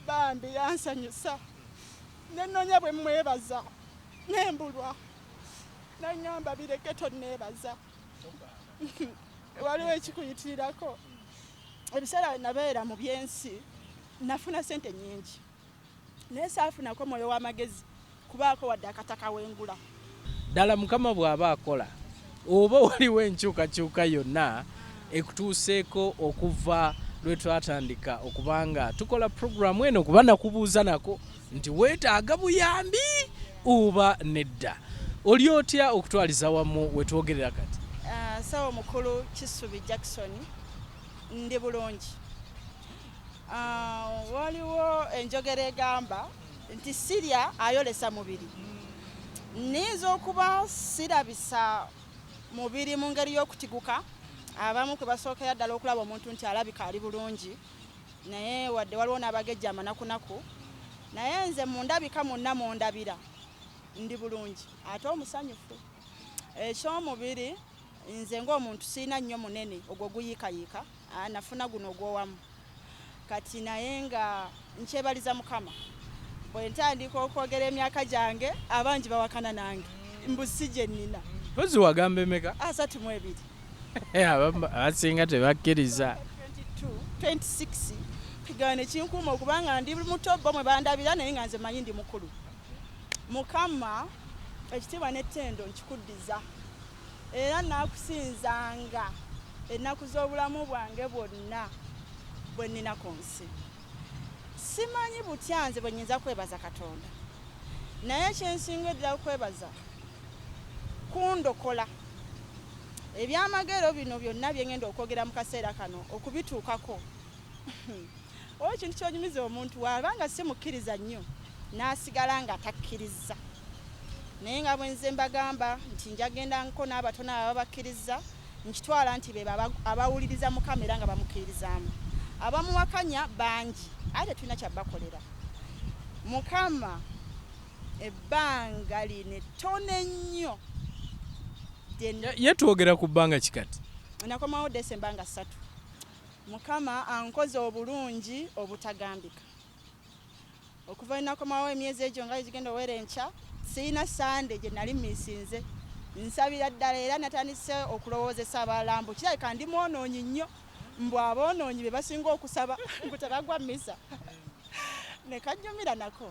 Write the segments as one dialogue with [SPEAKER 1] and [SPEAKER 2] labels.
[SPEAKER 1] Bambi yansanyusa nenoonya bwe mmwebaza nembulwa, naŋŋamba bireke tonneebaza, waliwo ekikuyitirirako. Ebiseera nabeera mu byensi nafuna sente nnyingi, naye saafunako mwoyo w'amagezi kubaako wadde akataka wengula.
[SPEAKER 2] Ddala Mukama bw'aba akola, oba waliwo enkyukakyuka yonna ekutuuseeko okuva lwe twatandika okuba nga tukola puroguramu eno, kuba nakubuuza nako nti weetaaga buyambi oba nedda. Oli otya okutwaliza wamu we twogerera kati?
[SPEAKER 1] Sawo mukulu Kisubi Jackson, ndi bulungi. Waliwo enjogera egamba nti sirya ayolesa mubiri. Niyinza okuba sirabisa mubiri mu ngeri y'okutiguka, abamu kwe basookera ddala okulaba omuntu nti alabika ali bulungi, naye wadde waliwo n'abagejja amanakunaku, naye nze mundabika munna mundabira ndi bulungi ate omusanyufu. Ekyomubiri nze ng'omuntu sirina nnyo munene ogwo guyiikayiika, nafuna guno ogw'owamu kati, naye nga nkyebaliza Mukama. Bwe ntandika okwogera emyaka gyange, abangi bawakana nange mbu si gye nnina.
[SPEAKER 2] Mpozi wagamba emeka?
[SPEAKER 1] 32.
[SPEAKER 2] Abasinga tebakkiriza.
[SPEAKER 1] 22, 26 kigano ne kinkuuma okubanga ndi muto bo mwe bandabira, naye nga nze manyi ndi mukulu. Mukama, ekitiibwa n'ettendo nkikuddiza, era naakusinzanga ennaku z'obulamu bwange bwonna bwe nnina ku nsi. Simanyi butya nze bwe nnyinza kwebaza Katonda, naye kyensinga eddala kwebaza kundokola. Ebyamagero bino byonna bye ngenda okwogera mu kaseera kano okubituukako, oba ekintu ky'onyumiza omuntu waaba nga si mukkiriza nnyo n'asigala nga takkiriza, naye nga bwe nze mbagamba nti njagenda nko n'abatono abo ababakkiriza, nkitwala nti be abawuliriza Mukama era nga bamukkirizaamu. Abamuwakanya bangi, ate tetulina kyabakolera. Mukama ebbanga lino ettono ennyo
[SPEAKER 2] Ye twogera ku bbanga kikati?
[SPEAKER 1] Nakomawo Desemba nga 3. Mukama ankoze obulungi obutagambika. Okuva enakomawo emyezi egyo nga gigenda owera enkya, sirina Sande gye nali miisinze. Nsabira ddala, era natandise okulowoozesa abalala mbu kirabika ndi mwonoonyi nnyo, mbu aboonoonyi be basinga okusaba, mbu tebagwa mmisa. Ne kannyumira nako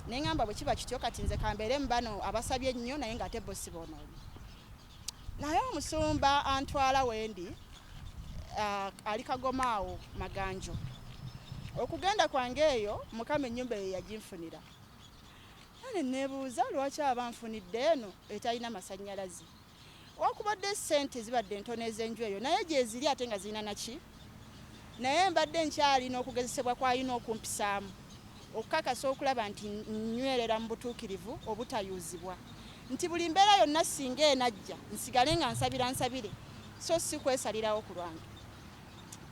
[SPEAKER 1] ne ŋŋamba bwe kiba kityo kati nze kambeere mu bano abasabye ennyo, naye ng'ate bo si boonoonyi. Naye omusumba antwala wendi ali Kagoma awo Maganjo. Okugenda kwange eyo, Mukama ennyumba eyo yaginfunira. Ne neebuuza lwaki aba nfunidde eno etalina masannyalaze. Wakubadde ssente zibadde ntono ez'enju eyo, naye gyeziri ate nga zirina naki, naye mbadde nkyalina okugezesebwa kwalina okumpisaamu okukakasa okulaba nti nnywerera mu butuukirivu obutayuuzibwa, nti buli mbeera yonna singa enajja nsigale nga nsabira nsabire, so si kwesalirawo ku lwange.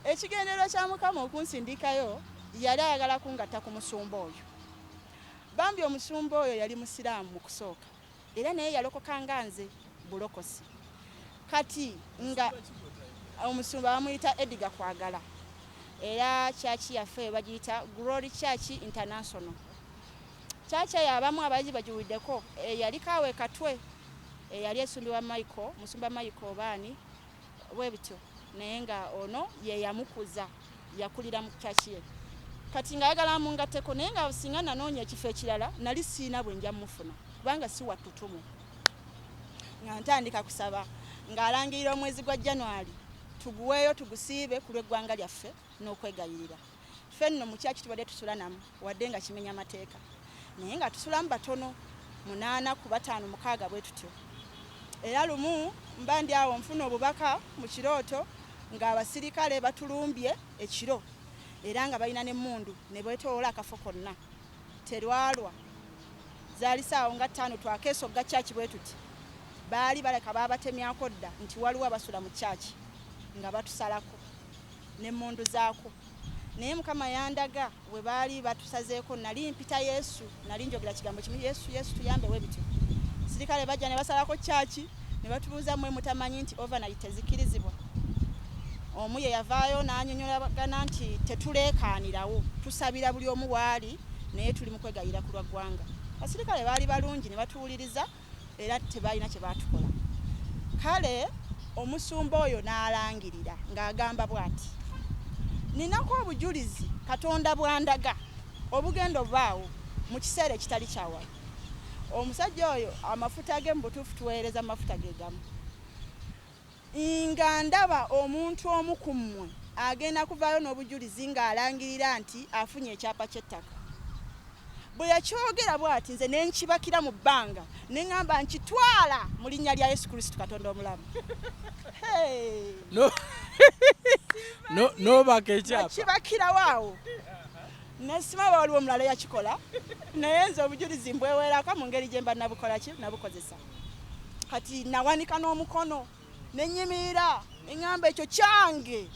[SPEAKER 1] Ekigendererwa kya Mukama okunsindikayo, yali ayagala kungatta ku musumba oyo. Bambi omusumba oyo yali musiraamu mu kusooka, era naye yalokoka nga nze bulokosi. Kati nga omusumba bamuyita Edgar Kwagala, era kyaki yaffe bagiyita Glory Church International. Kyaki eyo abamu abayizi bagiwuliddeko, eyaliko awo Ekatwe, eyali esumbibwa Michael, musumba Michael obaani bwe bityo, naye nga ono ye yamukuza, yakulira mu kyaki ye. Kati ng'ayagala amungatteko, naye nga singa nanoonya ekifo ekirala nali siina bwe nja mufuna, kubanga si wa ttutumu. Nga ntandika kusaba ng'alangirira omwezi gwa January tuguweeyo tugusiibe ku lw'eggwanga lyaffe n'okwegayirira. Ffe nno mu kyaki tubadde tusula namu, wadde nga kimenya amateeka, naye nga tusulamu batono, 8 ku 5, 6 bwe tutyo. Era lumu mba ndi awo nfuna obubaka mu kirooto ng'abasirikale batulumbye ekiro, era nga balina n'emmundu ne beetoloola akafo konna. Terwalwa, zaali saawo nga 5, twakeesogga kyaki bwe tuti, baali baleka baabatemyako dda nti waliwo abasula mu kyaki, nga batusalako n'emmundu zaako. Naye Mukama yandaga bwe baali batusazeeko, nali mpita Yesu, nali njogera kigambo kimu, Yesu, Yesu tuyambe, we bityo. Sirikale bajja ne basalako kyaki ne batubuuza, mmwe mutamanyi nti overnight tezikkirizibwa? Omu ye yavaayo n'anyonyolagana nti tetuleekaanirawo, tusabira buli omu waali, naye tuli mu kwegayirira ku lwa ggwanga. Abasirikale baali balungi ne batuwuliriza era tebalina kye baatukola. Kale omusumba oyo n'alangirira ng'agamba bw'ati, Ninako obujulizi Katonda bw'andaga obugenda obaawo mu kiseera ekitali kya wala. Omusajja oyo amafuta ge mu butuufu tuweereza mu mafuta ge gamu. Nga ndaba omuntu omu ku mmwe agenda kuvaayo n'obujulizi ng'alangirira nti afunye ekyapa ky'ettaka. Bwe yakyogera bw'ati nze ne nkibakira mu bbanga ne ŋŋamba nkitwala mu linnya lya Yesu Kristo Katonda omulamu. Hey!
[SPEAKER 2] N'obaka ekyapa.
[SPEAKER 1] Nakibakirawo awo. Nesima oba waliwo omulala eyakikola naye nze obujulizi mbweweerako mu ngeri gye mba nabukola ki nabukozesa. Kati nawanika n'omukono ne nnyimirira ne ŋŋamba ekyo kyange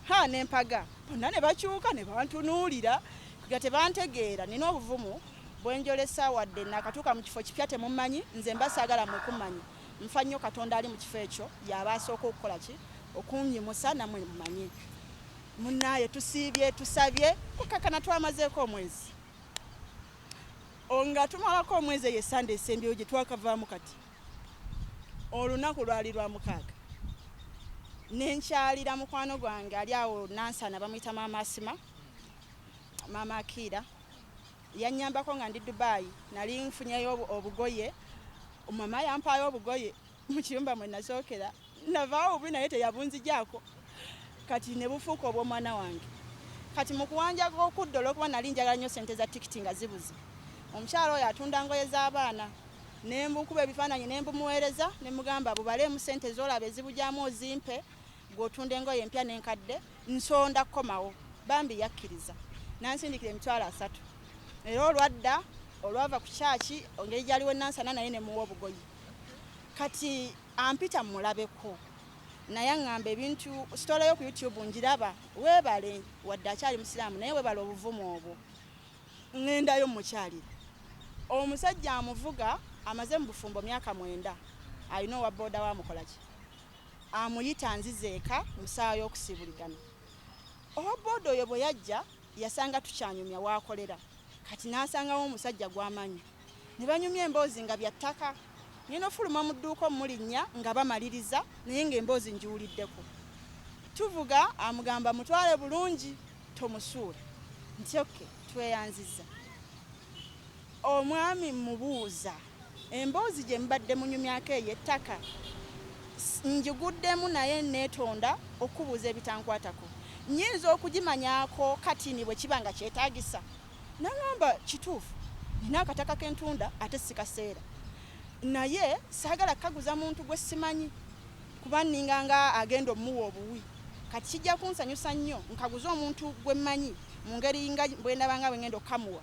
[SPEAKER 1] ha ne mpaga bonna ne bakyuka ne bantunuulira nga tebantegeera. Nina obuvumu bwe njolesa wadde nakatuuka mu kifo kipya temummanyi, nze mba saagala mmwe kummanya. Nfa nnyo Katonda ali mu kifo ekyo y'aba asooka okukola ki okunnyimusa nammwe mumanye. Munnaaye tusiibye tusabye kukakkana twamazeeko omwezi. Nga tumalako omwezi eyo esande esembyeyo gye twakavaamu kati. Olunaku lwali lwa mukaaga. Ne nkyalira mukwano gwange ali awo Nansana bamuyita Maama Asima, Maama Akiira. Yannyambako nga ndi Dubai, nali nfunyeyo obugoye. Mama yampaayo obugoye mu kiyumba mwe nasookera. Navaawo bubi naye teyabunzigyako. Kati ne bufuuka obw'omwana wange. Kati mu kuwanjaga okudda olw'okuba nali njagala nnyo ssente za tikiti nga zibuze. Omukyala oyo atunda ngoye z'abaana. Ne mbukuba ebifaananyi ne mbumuweereza ne mugamba bubaleemu ssente z'olaba ezibugyamu ozimpe ggwe otunda engoye empya n'enkadde nsonda kukomawo. Bambi yakkiriza n'ansindikira 30,000. Era olwadda olwava ku kyaki engeri gy'aliwo e Nansana naye ne muwa obugoye. Kati ampita mmulabeko naye aŋŋamba ebintu sitole yo ku YouTube ngiraba weebale wadde akyali musiraamu naye weebale obuvumu obwo. Ŋŋendayo mmukyalira. Omusajja amuvuga amaze mu bufumbo myaka mwenda alina owa bbooda we amukola ki? Amuyita nzize eka mu ssaawa y'okusiibuligana. Owa bbooda oyo bwe yajja yasanga tukyanyumya w'akolera kati n'asangawo omusajja gw'amanyi ne banyumya emboozi nga bya ttaka. Ngenda ofuluma mu dduuka omulinnya nga bamaliriza naye ng'emboozi ngiwuliddeko. Tuvuga amugamba mutwale bulungi tomusuula nti okay tweyanzizza. Omwami mmubuuza emboozi gye mubadde munyumyako ey'ettaka ngiguddemu naye nneetonda okukubuuza ebitankwatako. Nnyinza okugimanyaako katini bwe kiba nga kyetaagisa? N'angamba kituufu nina akataka ke ntunda ate sikaseera naye saagala kukaguza muntu gwe simanyi kuba nninga nga agenda omuwa obuwi. Kati kijja kunsanyusa nnyo nkaguze omuntu gwe mmanyi mu ngeri nga bwe ndaba nga bwe ngenda okukamuwa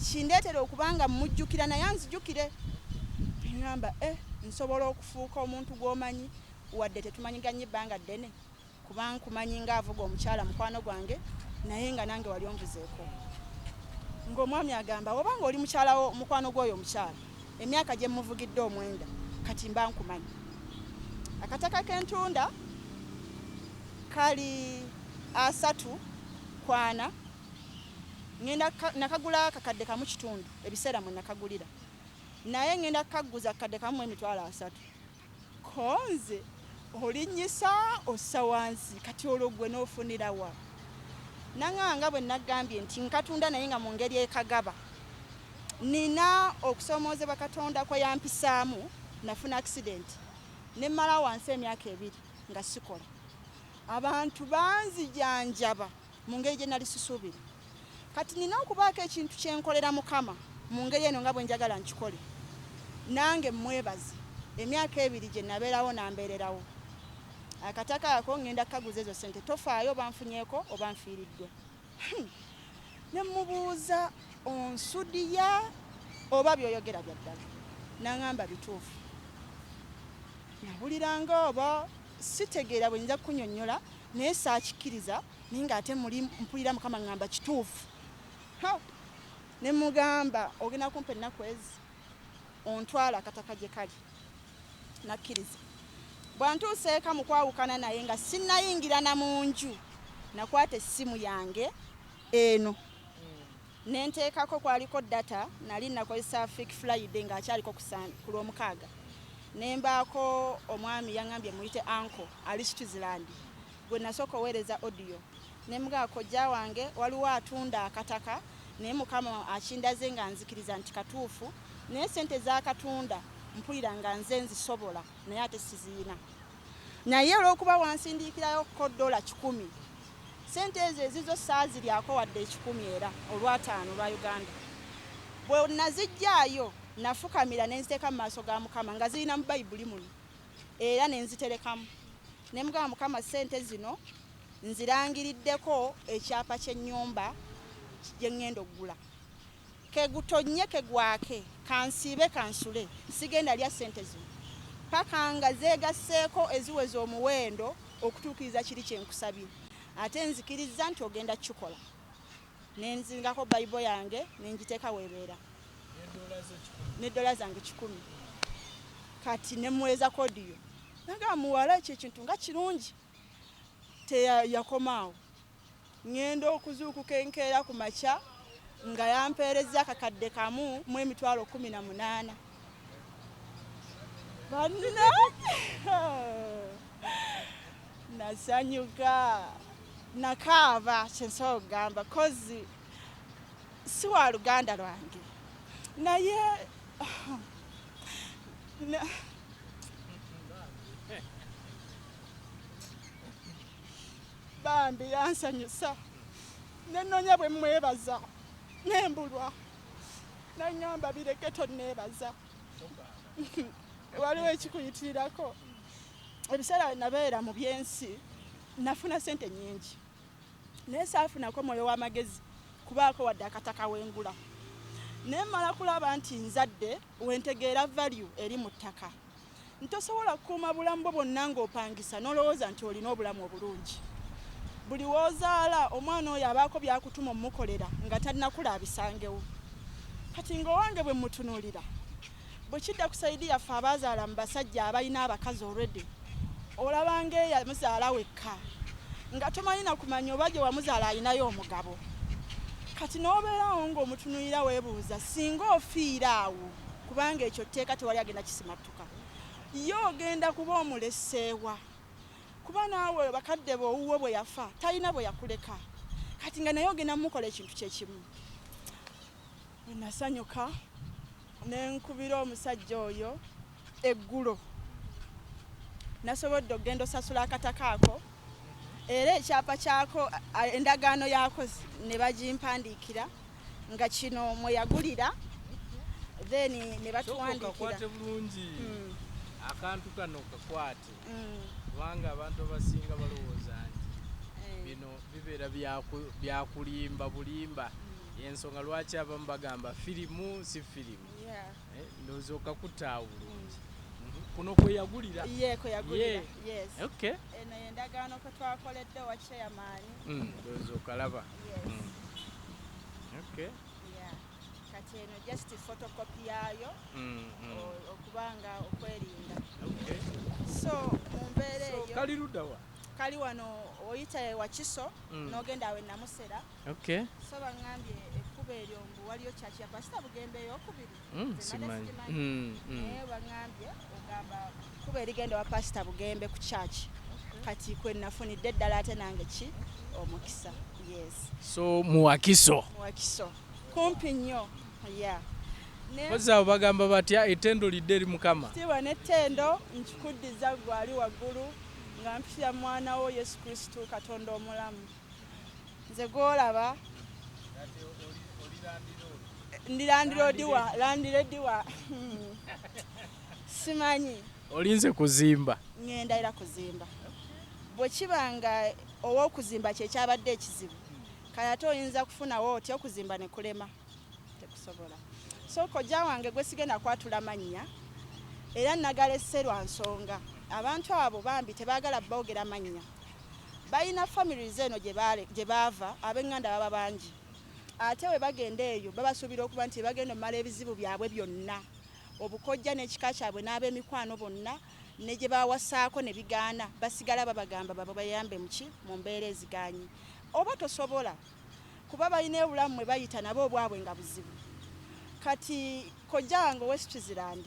[SPEAKER 1] kindeetere okuba nga mmujjukira naye anzijukire. Ŋŋamba eh nsobola okufuuka omuntu gw'omanyi wadde tetumanyiganye ebbanga ddene kuba nkumanyi ng'avuga omukyala mukwano gwange naye nga nange wali onvuzeeko. Ng'omwami agamba oba ng'oli mukyala wo mukwano gw'oyo omukyala emyaka gye mmuvugidde omwenda kati mba nkumanyi. Akataka k'entunda kali 34 ngenda nakagula 1.5 ebiseera mwe nakagulira naye ngenda kukagguza 1,300,000. Ko nze olinnyisa ossa wansi kati olwo ggwe n'ofunira wa? Nang'amba nga bwe nagambye nti nkatunda naye nga mu ngeri ekagaba. Nina okusoomoozebwa Katonda kwe yampisaamu, nafuna akisidenti ne mmala wansi emyaka ebiri nga sikola. Abantu banzijanjaba mu ngeri gye nali sisuubira. Kati nina okubaako ekintu kye nkolera Mukama mu ngeri eno nga bwe njagala nkikole. Nange mmwebaze emyaka ebiri gye nabeerawo n'ambeererawo. Akataka ako ngenda kukaguza ezo ssente tofaayo oba nfunyeeko oba nfiiriddwa. Ne mmubuuza onsudiya oba by'oyogera bya ddala? N'angamba bituufu. Nawulira nga oba sitegeera bwe nyinza kukunyonnyola naye saakikkiriza naye ng'ate muli mpulira Mukama ngamba kituufu. Ha! Ne mugamba ogenda kumpa ennaku ezi ontwale akataka gye kali. Nakkiriza. Bwantuusa eka mu kwawukana naye nga sinnayingira na mu nju, nakwata essimu yange eno nenteekako, kwaliko data, nali nakozesa Fik Friday ng'akyaliko ku Lwomukaaga, nembaako omwami yaŋŋambye muyite uncle ali Switzerland gwe nasooka oweereza audio, nemugamba, "Kojja wange, waliwo atunda akataka, naye Mukama akindaze nga nzikiriza nti katuufu, naye sente zakatunda mpulira nga nze nzisobola, naye ate siziina. Naye olw'okuba wansindiikirayo ko $100, sente ezo ezizo saaziryako wadde 100 era olwataano lwa Uganda. Bwe nazijjaayo nafukamira ne nziteeka mu maaso ga Mukama nga zirina mu Bayibuli muno, era ne nziterekamu, ne mugamba, 'Mukama, sente zino nzirangiriddeko ekyapa ky'ennyumba gye ŋŋenda oggula. Kegutonye kegwake, kansiibe kansule, sigenda lya sente zino paka nga zeegasseeko eziweza omuwendo okutuukiriza kiri kye nkusabye, ate nzikirizza nti ogenda kukikola.' Nenzingako Bayibo yange nengiteeka weebeera ne dola zange 100. Kati nemuweeza audio, nagamba, 'Muwala, ekyo ekintu nga kirungi.' Teyakomaawo. Ŋŋenda okuzuukuka enkeera ku makya nga yampeereza 1,018,000. Bannange, nasanyuka, nakaaba. Kyensobola okugamba, 'cause si wa luganda lwange, naye bambi yansanyusa, nenoonya bwe mwebaza nembulwa. Naŋŋamba, 'Bireke, tonneebaza, waliwo ekikuyitirirako.' Ebiseera nabeera mu byensi nafuna sente nnyingi, naye saafunako mwoyo w'amagezi kubaako wadde akataka wengula. Naye mmala kulaba nti nzadde, wentegeera value eri mu ttaka. Ntosobola kukuuma bulamu bwo bwonna ng'opangisa n'olowooza nti olina obulamu obulungi. Buli w'ozaala omwana oyo abaako byakutuma omukolera nga tannakula abisangewo. Kati ng'owange bwe mutunuulira, bwe kidda ku side yaffe abaazaala mu basajja abalina abakazi already, olaba ng'eyamuzaala wekka nga tomanyi na kumanya oba gye wamuzaala alinayo omugabo. Kati n'obeerawo ng'omutunuulira, weebuuza singa ofiira awo, kubanga ekyo tteeka, tewali agenda kisimattuka, ye ogenda kuba omuleseewa? Kuba naawe bakadde be owuwo bwe yafa talina bwe yakuleka, kati nga naye ogenda mumukola ekintu kyekimu. Nasanyuka nenkubira omusajja oyo eggulo. Nasobodde okugenda osasula akataka ako, era ekyapa kyako, endagaano yaako ne bagimpandiikira nga kino mwe yagulira, then ne batuwandiikira.
[SPEAKER 2] Kakwate bulungi akantu kano, kakwate, kubanga abantu abasinga balowooza nti bino bibeera byakulimba bulimba. Yensonga lwaki abamu bagamba firimu si firimu. Ndowooza okakutaawo bulungi. Kuno kwe yagulira?
[SPEAKER 1] Ye, kwe yagulira, yes. Eno yendagaano kwe twakoledde wa chairman.
[SPEAKER 2] Ndowooza okalaba.
[SPEAKER 1] Yes.
[SPEAKER 2] Okay.
[SPEAKER 1] Yeah. Kati eno just photocopy yaayo, okubanga okwerinda. So mu mbeera
[SPEAKER 2] So,
[SPEAKER 1] eyo.
[SPEAKER 2] Kali luddawa?
[SPEAKER 1] Kali wano oyita Wakiso, n'ogenda awo enamusera. So baŋŋambye ekkubo eryo mbu waliyo church ya Pasita Bugembe eyokubiri. Nze
[SPEAKER 2] Simanyi.
[SPEAKER 1] mbadde sikimanyi. Naye baŋŋambye ogamba kkubo erigenda wa Pasita Bugembe ku church. Kati kwe nafunidde eddala ate nange ki omukisa, yes.
[SPEAKER 2] So mu Wakiso?
[SPEAKER 1] Mu Wakiso, kumpi nnyo, yeah.
[SPEAKER 2] Kozi abo bagamba batya, ettendo lidde eri Mukama.
[SPEAKER 1] Kitiibwa n'ettendo nkikuddiza gwe ali waggulu nga mpitira mu mwana wo Yesu Kristu, Katonda omulamu. Nze gwolaba ndi landlord wa landlord wa simanyi.
[SPEAKER 2] Olinze kuzimba?
[SPEAKER 1] Ŋŋenda era kuzimba. Bwe kiba nga ow'okuzimba kyekyabadde ekizibu, kale ate oyinza kufunawo otya okuzimba ne kulema tekusobola? So kojja wange gwe sigenda kwatula mannya, era nagalese lwa nsonga abantu abo bambi tebaagala boogera mannya. Balina families eno gye baava, ab'eŋŋanda baba bangi, ate bwe bagenda eyo babasuubira okuba nti bagenda omumala ebizibu byabwe byonna, obukojja n'ekika kyabwe n'ab'emikwano bonna. Ne gye bawasaako ne bigaana, basigala babagamba babayambe muki mu mbeera ezigaanyi. Oba tosobola kuba balina obulamu mwe bayita nabo obwabwe nga buzibu. Kati kojja wange owe Switzerland,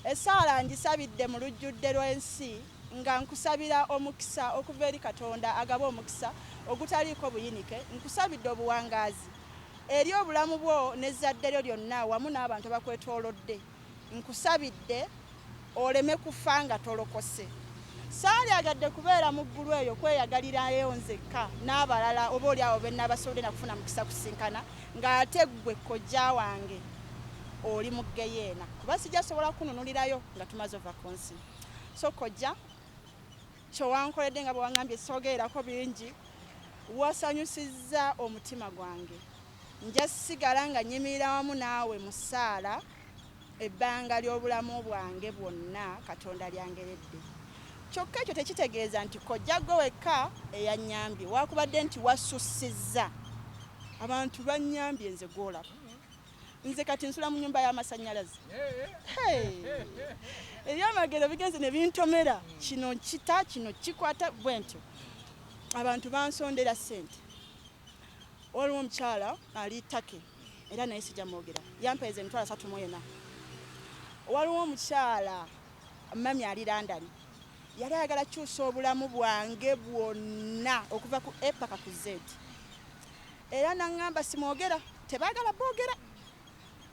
[SPEAKER 1] essaala ngisabidde mu lujjudde lw'ensi nga nkusabira omukisa okuva eri Katonda agaba omukisa ogutaliiko buyinike. Nkusabidde obuwangaazi eri obulamu bwo n'ezzadde lyo lyonna wamu n'abantu abakwetoolodde. Nkusabidde oleme kufa nga tolokose. Saalyagadde kubeera mu ggulu eyo kweyagalirayo nzekka n'abalala oba oli awo be nnabasobodde na kufuna mukisa kusinkana ng'ate ggwe kojja wange oli mu ggeyeena, kuba sijja sobola kukununulirayo nga tumaze ova ku nsi. So kojja, kye wankoledde nga bwe wangambye soogererako bingi, wasanyusizza omutima gwange. Nja sigala nga nnyimirira wamu naawe mu ssaala ebbanga ly'obulamu bwange bwonna Katonda ly'angeredde. Kyokka ekyo tekitegeeza nti kojja ggwe wekka eyannyambye, waakubadde nti wasussizza. Abantu bannyambye nze gw'olaba. Nze kati nsula mu nnyumba y'amasannyalaze. Ebyamagero bigenze ne bintomera, kino nkita, kino kikwata, bwentyo. Abantu bansondera ssente. Waliwo omukyala ali Turkey era naye sijja mwogera, yampeereza 34,000. Waliwo omukyala mami ali London, yali ayagala kukyusa obulamu bwange bwonna okuva ku A paka ku Z. Era n'aŋŋamba simwogera, tebaagala boogera.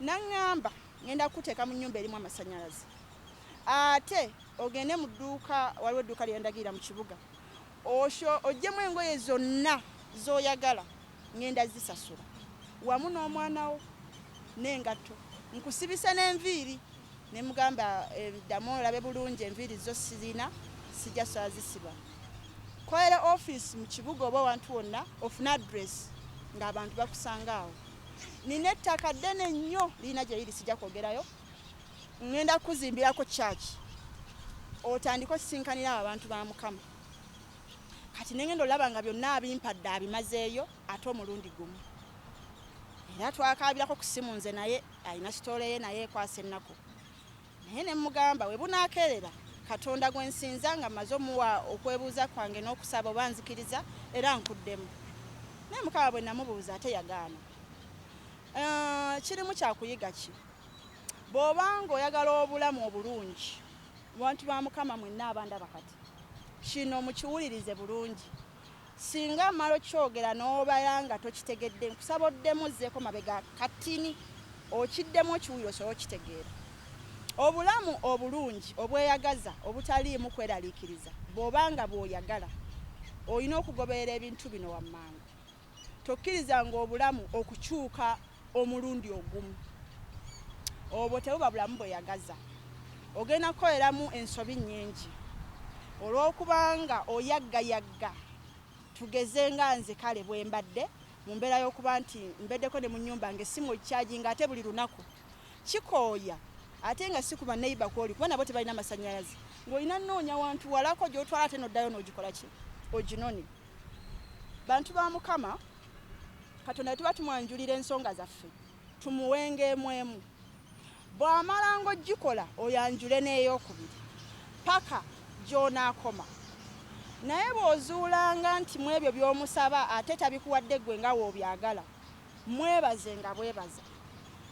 [SPEAKER 1] N'aŋŋamba ŋŋenda kukuteeka mu nnyumba erimu amasannyalaze, ate ogende mu dduuka, waliwo edduuka lye yandagirira mu kibuga, osho oggyemu engoye zonna z'oyagala, ŋŋenda zisasula wamu n'omwana wo n'engatto, nkusibise n'enviiri. Ne mugamba ddamu olabe bulungi enviiri zo sirina, sijja sobola zisiba. Kolera ofiisi mu kibuga oba awantu wonna ofune address ng'abantu bakusanga awo. Nina ettaka ddene nnyo lirina gye liri, sijja kwogerayo, ŋŋenda kukuzimbirako church otandike osisinkanira abo abantu ba Mukama. Kati ne ŋŋenda olaba nga byonna abimpadde abimazeeyo ate omulundi gumu. Era twakaabirako ku ssimu nze naye, alina sitoole ye naye ekwasa ennaku. Naye ne mmugamba we bunaakeerera Katonda gwe nsinza nga mmaze omuwa okwebuuza kwange n'okusaba oba nzikiriza era nkuddemu. Naye Mukama bwe namubuuza ate yagaana. Kirimu kya kuyiga ki? Bw'oba ng'oyagala obulamu obulungi, bantu ba Mukama mwenna abandaba kati, kino mukiwulirize bulungi. Singa mmala okyogera n'obala nga tokitegedde, nkusaba oddemu ozzeeko mabega katini okiddemu okiwulire osobole okitegeera. Obulamu obulungi obweyagaza obutaliimu kweraliikiriza bw'oba nga bw'oyagala, olina okugoberera ebintu bino wammanga. Tokkirizanga obulamu okukyuka omulundi ogumu. Obwo tebuba bulamu bweyagaza. Ogenda kukoleramu ensobi nnyingi olw'okubanga oyaggayagga. Tugeze nga nze kale bwe mbadde mu mbeera y'okuba nti mbeddeko ne mu nnyumba ng'essimu ogikyajinga ate buli lunaku. Kikooya ate nga si ku banneyiba kw'oli kuba nabo tebalina masannyalaze ng'olina nnoonya wantu walako gy'otwala ate n'oddayo n'ogikola ki oginone. Bantu ba Mukama, Katonda bwe tuba tumwanjulira ensonga zaffe tumuwenga emu emu. Bw'amalanga ogikola oyanjule n'eyokubiri paka gy'onaakoma. Naye bw'ozuulanga nti mu ebyo by'omusaba ate tabikuwadde ggwe nga w'obyagala, mwebaze nga bwebaza.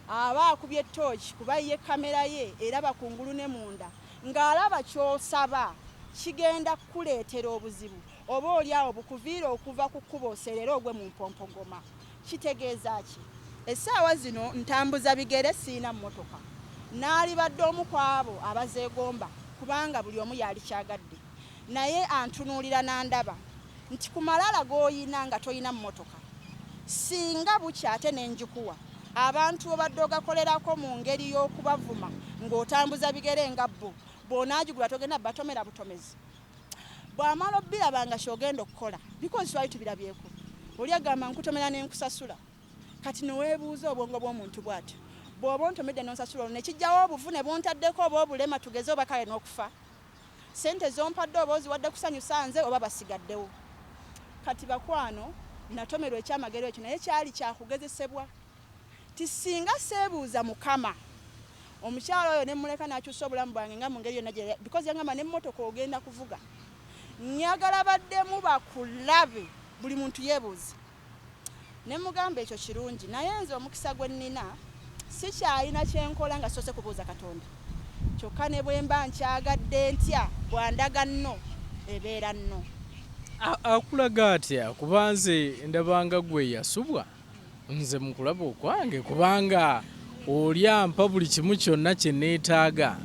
[SPEAKER 1] Aba akubye ttooci kuba ye kkamera ye eraba kungulu ne munda ng'alaba ky'osaba kigenda kukuleetera obuzibu oba oli awo bukuviire okuva ku kkubo oseerere ogwe mu mpompogoma. Kitegeeza ki? Essaawa zino ntambuza bigere sirina mmotoka. Naalibadde omu ku abo abazeegomba kubanga buli omu yaalikyagadde. Naye antunuulira n'andaba nti ku malala g'olina nga tolina mmotoka, singa bukya ate ne ngikuwa, abantu obadde ogakolerako mu ngeri y'okubavuma ng'otambuza bigere nga bo, bw'onaagigula togenda batomera butomezi? Bw'amala obiraba nga ky'ogenda okukola, because twali tubirabyeko, oli agamba nkutomera ne nkusasula. Kati ne weebuuza obwongo bw'omuntu bw'atyo, bw'oba ontomedde n'onsasula olwo ne kijjawo obuvune bw'ontaddeko oba obulema tugeze oba kale n'okufa, ssente z'ompadde oba oziwadde kusanyusa nze oba basigaddewo? Kati bakwano natomerwa ekyamagero ekyo naye kyali kya kugezesebwa nti singa seebuuza Mukama. Omukyala oyo ne mmuleka n'akyusa obulamu bwange nga mu ngeri yonna gye, because yangamba n'emmotoka ogenda kuvuga, njagala baddemu bakulabe, buli muntu yeebuuze. Ne mugamba ekyo kirungi, naye nze omukisa gwe nnina sikyalina kyenkola nga soose kubuuza Katonda. Kyokka ne bwe mba nkyagadde ntya, bw'andaga nno ebeera nno.
[SPEAKER 2] Akulaga atya? Kuba nze ndabanga gwe yasubwa nze mu kulaba okwange, kubanga oli ampa buli kimu kyonna kye neetaaga,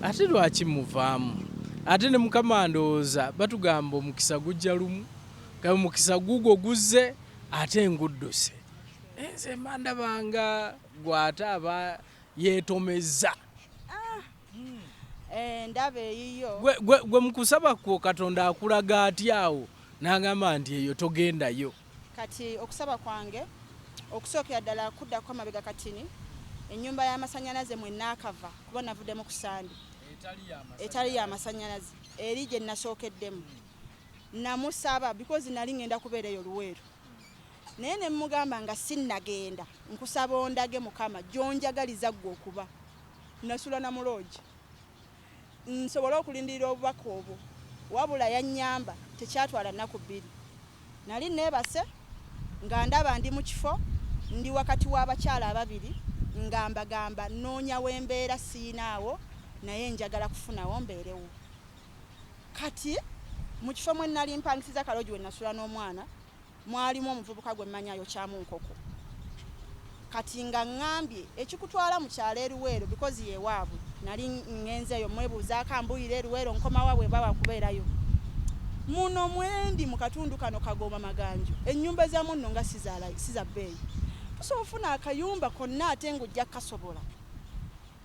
[SPEAKER 2] ate lwaki muvaamu? Ate ne Mukama ndowooza batugamba omukisa gujja lumu, kale omukisa gugwo guzze ate ngudduse. Nze mba ndabanga gwe ate aba yeetomezza.
[SPEAKER 1] Ndaba eyiyo.
[SPEAKER 2] Gwe mu kusaba kwo Katonda akulaga atya awo n'agamba nti eyo togendayo?
[SPEAKER 1] Kati okusaba kwange okusookera ddala kuddako amabega katini, ennyumba y'amasannyalaze mwe naakava, kuba navuddemu ku Sande etali y'amasannyalaze eri gye nasookeddemu. Namusaba because nali ngenda kubeera eyo Luweero, naye ne mugamba nga sinnagenda, nkusaba ondage Mukama gy'onjagaliza ggwe okuba. Nasula na mu lodge nsobole okulindirira obubaka obwo. Wabula yannyamba, tekyatwala nnaku 2, nali neebase nga ndaba ndi mu kifo, ndi wakati w'abakyala ababiri, nga mbagamba nnoonya w'embeera, siyinaawo, naye njagala kufunawo mbeerewo. Kati mu kifo mwe nali mpangisiza ka lodge we nasula n'omwana, mwalimu omuvubuka gwe mmanyi ayokyamu nkoko. Kati nga ŋŋambye ekikutwala mu kyalo eruweero, because yewaabwe, nali ŋŋenzeeyo mwebuuzaako ambuyira eruweero nkomawa bwe bawa kubeerayo. Muno mwendi mu katundu kano Kagoma Maganjo, ennyumba za munno nga si za bbeeyi, tusobola ofuna akayumba konna ate ng'ojja kukasobola.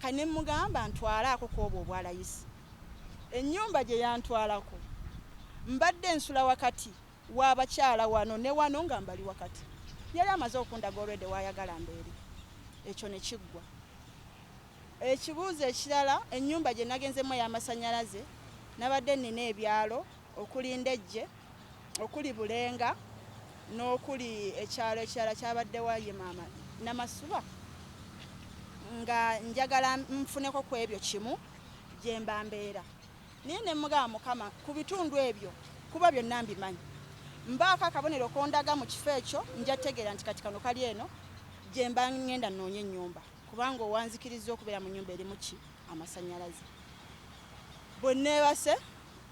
[SPEAKER 1] Kati ne mugamba ntwalaako kwobwo obwalayisi. Ennyumba gye yantwalako, mbadde nsula wakati w'abakyala wano ne wano nga mbali wakati. Yali amaze okundaga olwedde waayagala mbeere, ekyo ne kiggwa. Ekibuuzo ekirala, ennyumba gye nagenzemu ey'amasannyalaze, nabadde nnina ebyalo okuli Ndejje, okuli Bulenga n'okuli ekyalo ekirala kyabadde waye maama Namasuba, nga njagala nfuneko ku ebyo kimu gye mba mbeera. Naye ne mugamba Mukama ku bitundu ebyo kuba byonna mbimanyi, mbaako akabonero kondaga mu kifo ekyo, nja tegeera nti kati kano kali eno gye mba ŋŋenda nnoonya ennyumba, kubanga owanzikirizza okubeera mu nnyumba erimu ki amasannyalaze. Bwe neebase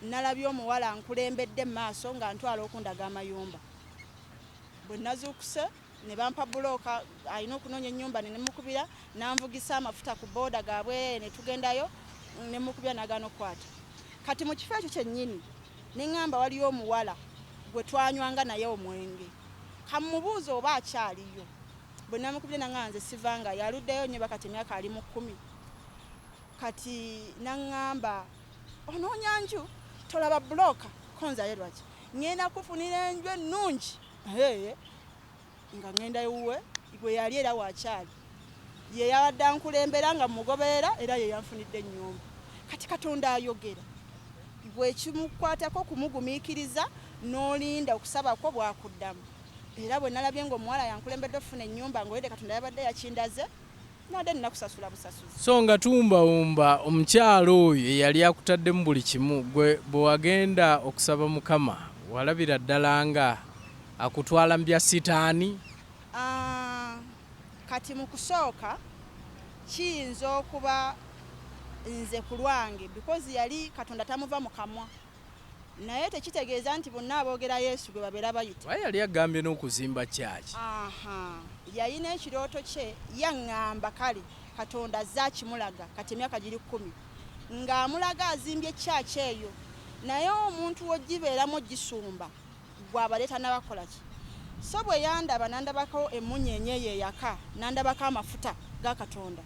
[SPEAKER 1] nalabye omuwala nkulembedde mu maaso nga ntwala okundaga amayumba. Bwe nazuukuse ne bampa bulooka alina okunoonya ennyumba, ne nemukubira nanvugisa amafuta ku booda gaabwe ne tugendayo, ne mukubira n'agaana okukwata. Kati mu kifo ekyo kyennyini ne ŋŋamba waliyo omuwala gwe twanywanga naye omwenge, kamubuuze oba akyaliyo. Bwe namukubira naŋŋamba nze sivanga, yaluddeyo nnyo bakati emyaka ali mu 10. Kati naŋŋamba onoonya nju tolaba bulooka konzaye, lwaki ŋŋenda kufunira enju ennungi? Nga ŋŋenda ewuwe gwe yali era wakyali, ye yabadde ankulembera nga mugoberera, era ye yanfunidde ennyumba. Kati Katonda ayogera, gwe kimukwatako kumugumiikiriza n'olinda okusaba kwo bwakuddamu. Era bwe nalabye ng'omuwala yankulembedde okufuna ennyumba, ng'oyedde Katonda yabadde yakindaze, nadde nina kusasula busasuzi.
[SPEAKER 2] So nga tuwumbawumba, omukyalo oyo eyali akutaddemu buli kimu, gwe bwe wagenda okusaba Mukama walabira ddala nga akutwala mu bya sitaani?
[SPEAKER 1] Kati mu kusooka kiyinza okuba nze ku lwange, because yali Katonda tamuva mu kamwa, naye tekitegeeza nti bonna aboogera Yesu gwe babeera bayita.
[SPEAKER 2] Waye yali agambye n'okuzimba kyaki?
[SPEAKER 1] Aha, yalina ekirooto kye yaŋŋamba. Kale Katonda azze akimulaga kati emyaka giri 10 ng'amulaga azimbye kyaki eyo, naye omuntu w'ogibeeramu ogisumba gwabaleeta nabakola ki. So bwe yandaba nandabako emmunyeenye eyo eyaka, nandabako amafuta ga Katonda,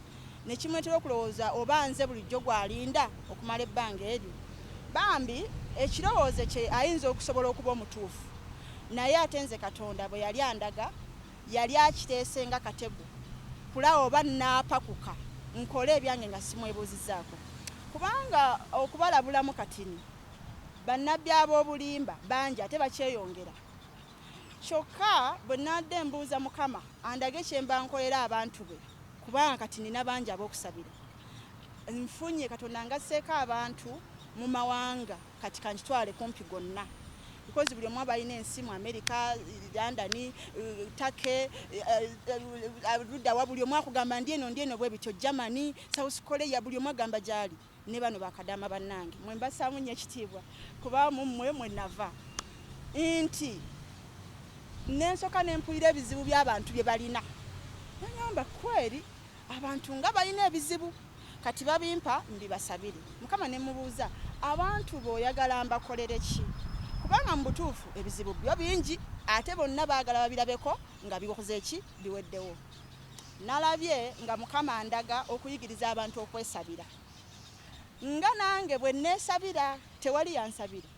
[SPEAKER 1] ne kimuleetera okulowooza oba nze bulijjo gw'alinda okumala ebbanga eryo. Bambi ekirowoozo kye ayinza okusobola okuba omutuufu, naye ate nze Katonda bwe yali andaga yali akiteese nga katego kulaba oba naapakuka nkole ebyange nga simwebuuzizzaako. Kubanga okubalabulamu katini, bannabbi ab'obulimba bangi ate bakyeyongera. Kyokka bwe nadde mbuuza Mukama andage kye mba nkolera abantu be, kubanga kati nina bangi ab'okusabira. Nfunye Katonda ngasseeko abantu mu mawanga, kati kankitwale kumpi gonna, because buli omu aba alina ensi mu America, London, Turkey, luddawa, buli omu akugamba ndi eno, ndi eno, bwe bityo, Germany, South Korea, buli omu agamba gyali. Ne bano bakadaama bannange, mwe mbasaamu nnyo ekitiibwa, kuba mu mmwe mwe nava nti nensooka nempulira ebizibu by'abantu bye balina. Nagamba kweri abantu nga balina ebizibu, kati babimpa mbibasabire. Mukama ne mubuuza, abantu b'oyagala mbakolere ki? Kubanga mu butuufu ebizibu byo bingi, ate bonna baagala babirabeko nga bikoze ki, biweddewo. Nalabye nga Mukama ndaga okuyigiriza abantu okwesabira, nga nange bwe neesabira tewali yansabira.